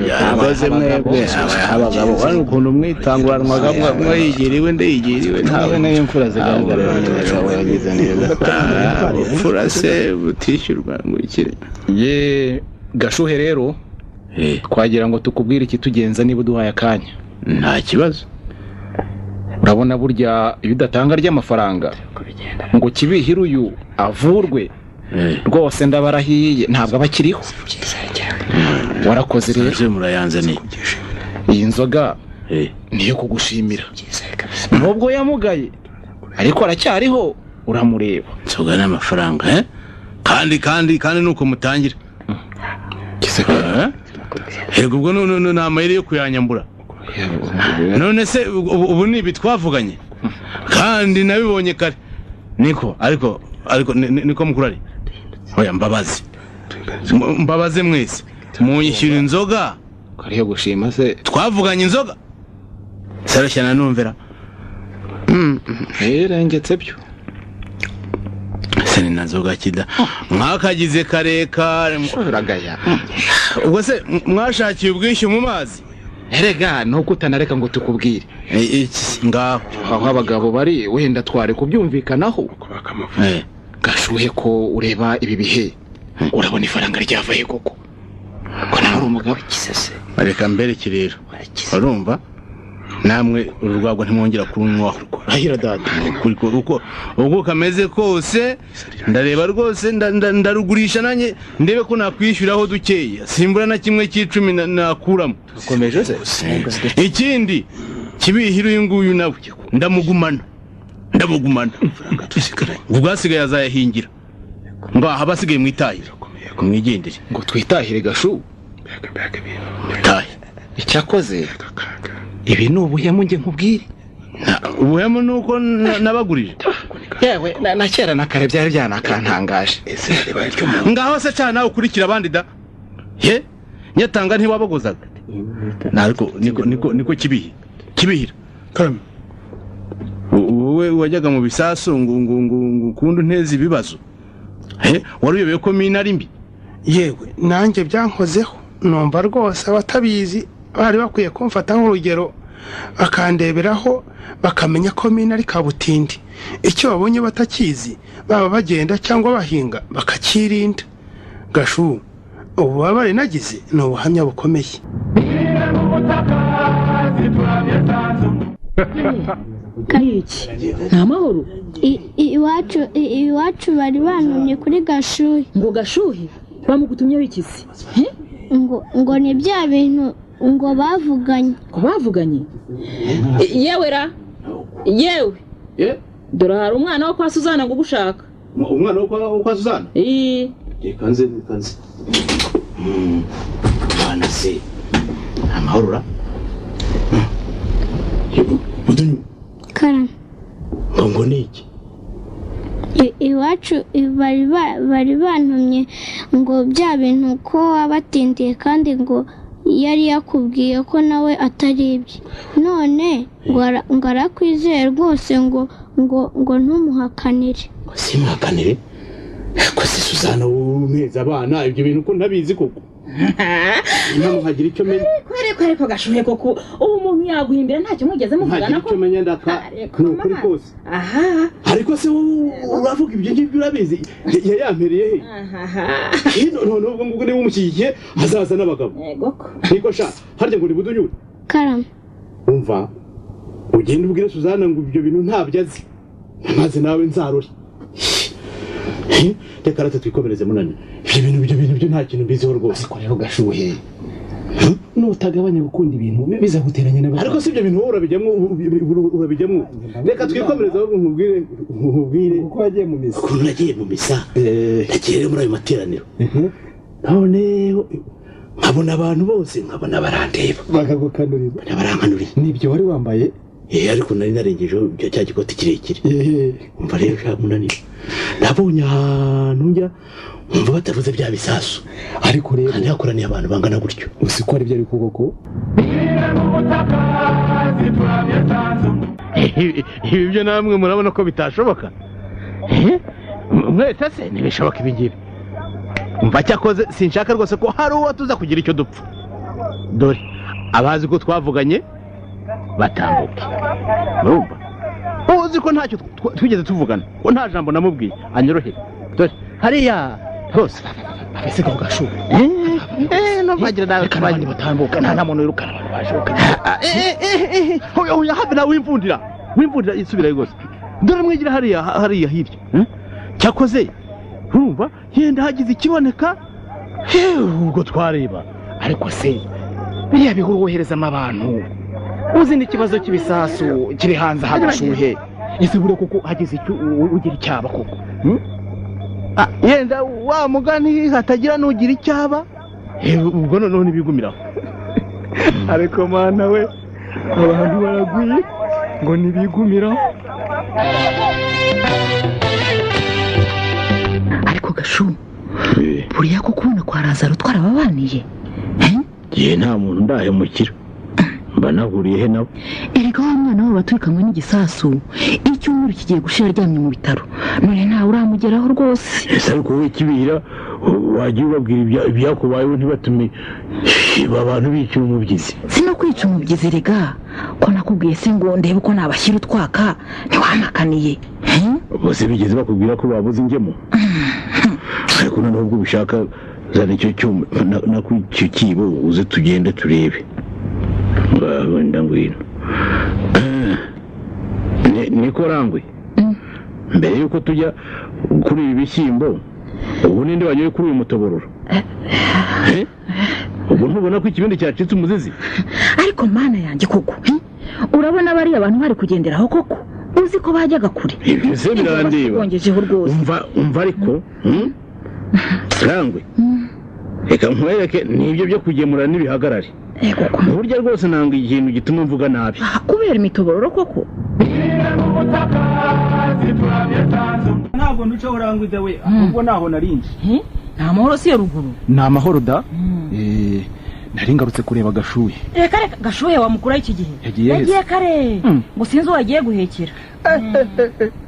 Yakoze mwebwe abagabo wari ukuntu mwitanguranwaga mwigiriwe ndiyigiriwe ntawe nayo imfura zigaragara yagize neza imfura se butishyurwa ngo ikire. Ye Gashuhe rero twagira ngo tukubwire ikitugenza niba uduhaye akanya. Nta kibazo. Urabona burya iyo udatanga ry'amafaranga ngo kibihire uyu avurwe rwose ndabarahiye ntabwo abakiriho. Warakoze rero murayanze ni iyi nzoga niyo kugushimira nubwo yamugaye ariko aracyariho uramureba. Inzoga n'amafaranga kandi kandi kandi nuko mutangira yego ubwo ni amayeri yo kuyanyambura. None se ubu ni ibi twavuganye kandi nabibonye kare niko ariko ariko niko mukurari oya mbabaze mbabaze mwese munyishyura inzoga kariyo gushima se twavuganye inzoga sarushya nanumvera rengetse byo se ni nazoga kida mwakagize karekare uragaya. Ubwo se mwashakiye ubwishyu mu mazi? Erega nuko utanareka ngo tukubwire iki ngaho aho abagabo bari wenda tware kubyumvikanaho. Gashuhe ko ureba ibi bihe urabona ifaranga ryavaye koko ko nawe uri umugabo kisese. Reka mbereke rero urumva namwe ururwagwa ntimwongera kurunywaho. Rahira data uko ubwo kameze kose ndareba rwose ndarugurisha nanye ndebe ko nakwishyuraho dukeye simbura na kimwe cy'icumi nakuramo. Ukomeje se ikindi kibihira uyu nguyu nawe ndamugumana ndamugumana ubwasigaye azayahingira ngaha abasigaye mwitahire mwigendere ngo twitahire Gashu. Tahe icyakoze ibi ni ubuhemu nge nkubwire. Ubuhemu nuko nabagurije yewe na kera na kare byari byanakantangaje. Ngaho se cyane nawe ukurikira abandi da he nyatanga ntiwabagozaga ariko niko niko niko kibihi kibihira wowe wajyaga mu bisasu ngo ngo ngo kundu nteze ibibazo he wari uyobeye ko mina ari mbi. Yewe nanjye byankozeho numva rwose abatabizi bari bakwiye kumfata nk'urugero bakandeberaho bakamenya ko mina ari kabutindi. Icyo babonye batakizi baba bagenda cyangwa bahinga bakakirinda. Gashu ububabare nagize ni ubuhamya bukomeye. Iki nta mahoro. Iwacu bari bantumye kuri Gashuhe. Ngo Gashuhe bamugutumyeho iki se? Ngo ni bya bintu ngo bavuganye. Ngo bavuganye? Yewe ra yewe dore hari umwana wo kwa Suzana ngo ugushaka. Umwana wo kwa Suzana? Reka nze reka nze. Mwana se amahoro ra Karame ngo ni iki? Iwacu bari bantumye ngo bya bintu ko wabatindiye kandi ngo yari yakubwiye ko nawe atari ibye none ngo arakwizeye rwose ngo ngo ngo ntumuhakanire. Simuhakanire? Ko se Suzana umeza abana ibyo bintu ko ntabizi koko. Impamvu nkagira icyo menya ariko ariko Gashuhe koko ubu umuntu yaguhimbira ntacyo mugeze muvugana ko icyo menya ndaka nukuri kose. Aha ariko se uravuga ibyo ngibyo urabizi yayampereye he? Hino none ubwo ngubwo niba umushyigikiye hazaza n'abagabo. Yego ko niko sha harya ngo nibudunyure Karame umva ugende ubwire Suzana ngo ibyo bintu ntabyo azi maze nawe nzarore. Reka rata twikomereze munani ibyo bintu byo nta kintu mbiziho rwose. Ariko rero Gashuhe nutagabanya gukunda ibintu biza guteranya n'abandi. Ariko si ibyo bintu wowe urabijyamo reka twikomereze ahubwo nkubwire uko wagiye mu misa. Ukuntu nagiye mu misa nagiye rero muri ayo materaniro none nkabona abantu bose nkabona barandeba bakagukanurira barankanurira. Nibyo wari wambaye? Ariko nari narengejeho cya gikoti kirekire. Umva rero sha munanira nabonye ahantu njya umva batavuze bya bisasu ariko rero kandi hakoraniye abantu bangana gutyo uzi ko ari byo ariko koko. Ibi byo namwe murabona ko bitashoboka mwese se ntibishoboka ibi ngibi. Umva cyakoze sinshaka rwose ko hari uwo tuza kugira icyo dupfa. Dore abazi ko twavuganye batambuke. Urumva? Uzi ko ntacyo twigeze tuvugana, ko nta jambo namubwiye, anyorohere. Dore hariya hose. Ese ko gashuhe. No bagira nawe kandi batambuka nta muntu wirukana abantu bashoka. Oya habe nawe wimvundira. Wimvundira isubira rwose. Dore mwigira hariya hariya hirya. Cyakoze urumva yenda hagize ikiboneka ubwo twareba. Ariko se biriya bihuru woherezamo abantu uzi n'ikibazo cy'ibisasu kiri hanze hagashuhe, ese bure koko hagize icyo ugira icyaba koko? Yenda wa mugani hatagira n'ugira icyaba, ubwo noneho ntibigumiraho. Ariko mana we, abantu baragwiye ngo ntibigumiraho. Ariko gashu, buriya ko kubona kwa Lazaro twarababaniye. Ye nta muntu ndahemukira, mba nahuriye he nabo. Erega wa mwana wabo baturikanywe n'igisasu, icyumweru kigiye gushira aryamye mu bitaro, none ntawe uramugeraho rwose. Ese ariko wowe kibira wagiye ubabwira ibyakubayeho ntibatume abantu bica umubyizi? Sino kwica umubyizi rega, ko nakubwiye se ngo ndebe uko nabashyira utwaka, ntiwampakaniye. Bose bigeze bakubwira ko babuze ingemo? Ariko noneho ubwo ubishaka zana icyo cyuma nakwicyo kibo uze tugende turebe. Wenda ngwino. Niko rangwe. Mbere yuko tujya kuri ibi bishyimbo, ubu ninde wanyoye kuri uyu mutobororo? Ubu ntubona ko ikibindi cyacitse umuzizi? Ariko mana yanjye koko, urabona bariya abantu bari kugenderaho koko? Uzi ko bajyaga kure. Ibyo se birandeba. Umva ariko, rangwe. Reka nkwereke nibyo byo kugemura n'ibihagarare. Burya rwose nanga ikintu gituma mvuga nabi. Kubera imitobororo koko. Ntabwo nduca urangwiza we, ahubwo naho narinje. Nta mahoro si ruguru. Ni amahoro da. Nari ngarutse kureba Gashuhe. Reka reka Gashuhe wamukura iki gihe? Yagiye kare. Ngo sinzi wagiye guhekera.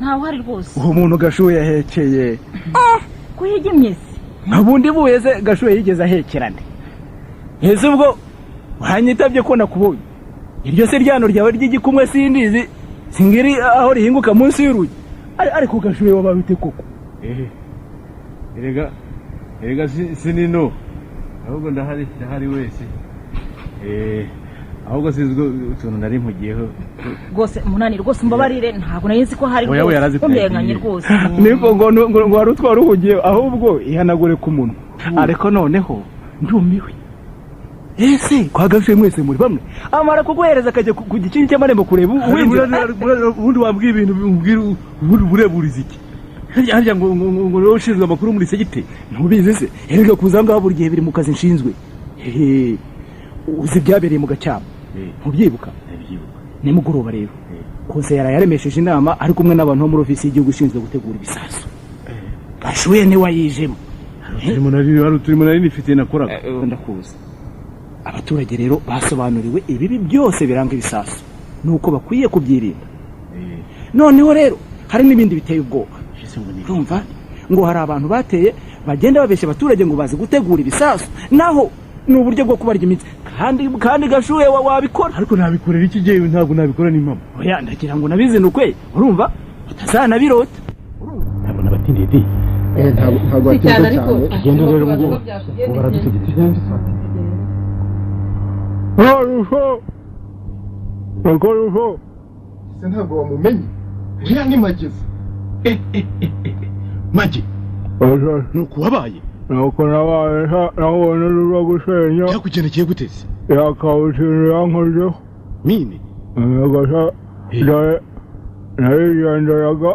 Ntawe uhari rwose. Uwo muntu Gashuhe yahekeye. Kuhigimye se. Nkabundi buheze Gashuhe yigeze ahekerane. Ese ubwo wanyitabye ko nakubonye? Iryo se ryano ryawe ry'igikumwe sindizi, singiri aho rihinguka munsi y'urugi. Ariko Gashuhe wababite koko. Erega erega sinino. Ahubwo ndahari wese. Ahubwo sinzi utuntu nari mpugiyeho. Rwose munani rwose mbabarire ntabwo nari nzi ko hari rwose. Kumbenganye rwose. Niko ngo wari utwara uhugiye ahubwo ihanagure ku munwa. Ariko noneho ndumiwe. Ese kwa Gashuhe mwese muri bamwe amara kuguhereza akajya ku gikingi cy'amarembo kureba uwinjira. Ubundi wambwiye ibintu umbwira ubundi bureburiza iki? Harya ngo ngo ngo ushinzwe amakuru muri segite ntubizi se? Erega kuza ngaho buri gihe biri mu kazi nshinzwe. Uzi byabereye mu Gacyamo ntubyibuka? Nimugoroba rero konseye yaremesheje inama ari kumwe n'abantu bo muri ofisi y'igihugu ishinzwe gutegura ibisasu. Gashuhe ni wayijemo. Turimo nari nifite nakoraga. Ndakuzi. Abaturage rero basobanuriwe ibibi byose biranga ibisasu nuko bakwiye kubyirinda. Noneho rero hari n'ibindi biteye ubwoba. Urumva ngo hari abantu bateye bagenda babeshya abaturage ngo bazi gutegura ibisasu, naho ni uburyo bwo kubarya imitsi. Kandi Gashuhe wabikora. Ariko nabikorera iki gihe? Ntabwo nabikora ni mama. Oya ndagira ngo nabizinukwe, urumva utazanabirota. Ntabwo nabatindidi. Ntabwo watinze cyane. Genda rero ngo baradutegetse. Arusho! Arusho! Ese ntabwo wamumenye? Uriya ni Magezi. Magi! Nuko wabaye? Nuko nabaye nabonye ruva gusenya. Byakugendekeye gute se? Yakawutintu yankozeho. Mine? Gasa narigenderaga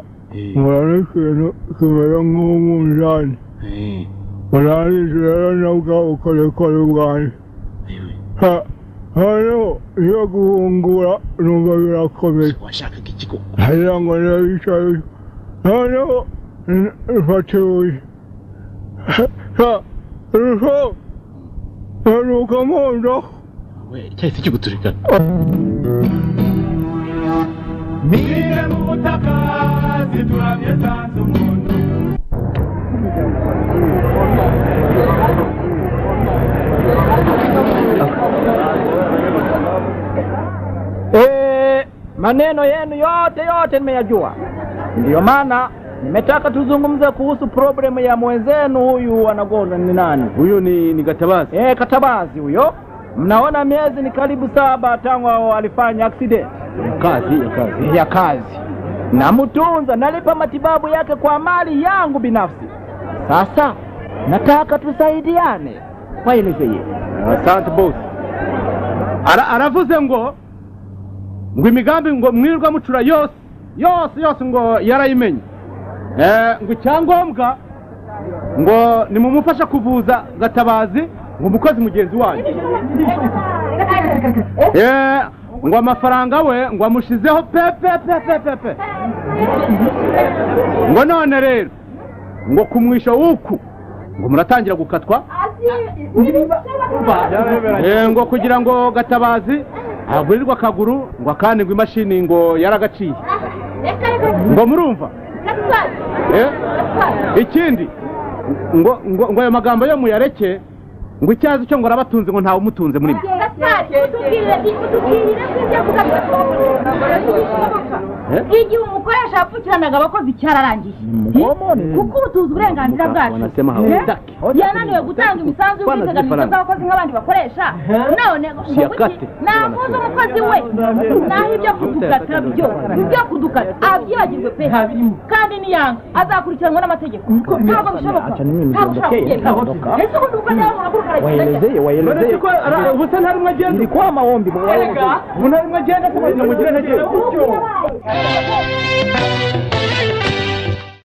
nkora n'ikintu kimeze nk'umunzani. Barangije rero nabwa ubukorikori bwanjye. Hariho iyo guhungura numva birakomeye. Washakaga iki koko? Ngira ngo ndabicaye. Noneho mfata ibuye. Rusho! Mpanuka mpondaho. Cyahise kiguturika. Mire mu butaka zituramye zanze umuntu. Maneno yenu yote yote nimeyajua. Ndiyo maana nimetaka tuzungumze kuhusu problemu ya mwenzenu huyu anagonjwa ni nani? Huyu ni Katabazi. Katabazi huyo. Mnaona miezi ni karibu 7 tangu alifanya accident. Ya kazi. Namtunza, nalipa matibabu yake kwa mali yangu binafsi. Sasa nataka tusaidiane. Waeleze yeye. Asante boss. Aravuze ngo imigambi ngo mwirirwa mucura yose yose yose ngo yarayimenye. Ngo icyangombwa ngo nimumufasha kuvuza Gatabazi ngo umukozi mugenzi wanyu. Ngo amafaranga we ngo amushizeho pe pe pe pe pe pe. Ngo none rero ngo kumwisha wuku ngo muratangira gukatwa. Ngo kugira ngo Gatabazi agurirwa akaguru ngo akanirwe imashini ngo yaragaciye. Ngo murumva? Ikindi ngo ngo ayo magambo yo muyareke ngo icyazi cyo ngo arabatunze ngo ntawe umutunze muri mwe. Igihe umukoresha yapfukiranaga abakozi cyararangiye. Kuko ubu tuzi uburenganzira bwacu. Yananiwe gutanga imisanzu y'ubwiteganyirize bw'abakozi nk'abandi bakoresha. None navuze umukozi we naho ibyo kudukata byo ibyo kudukata abyibagirwe pe. Kandi niyanga azakurikiranwa n'amategeko. Ntabwo bishoboka. Ntabwo ushobora. Ese ubundi ubwo nawe muhaguruka waelezeye. Ubu se nta rumwe agenda. Ilikuwa maombi. Ubu nta rumwe agenda kugira ngo mugire intege.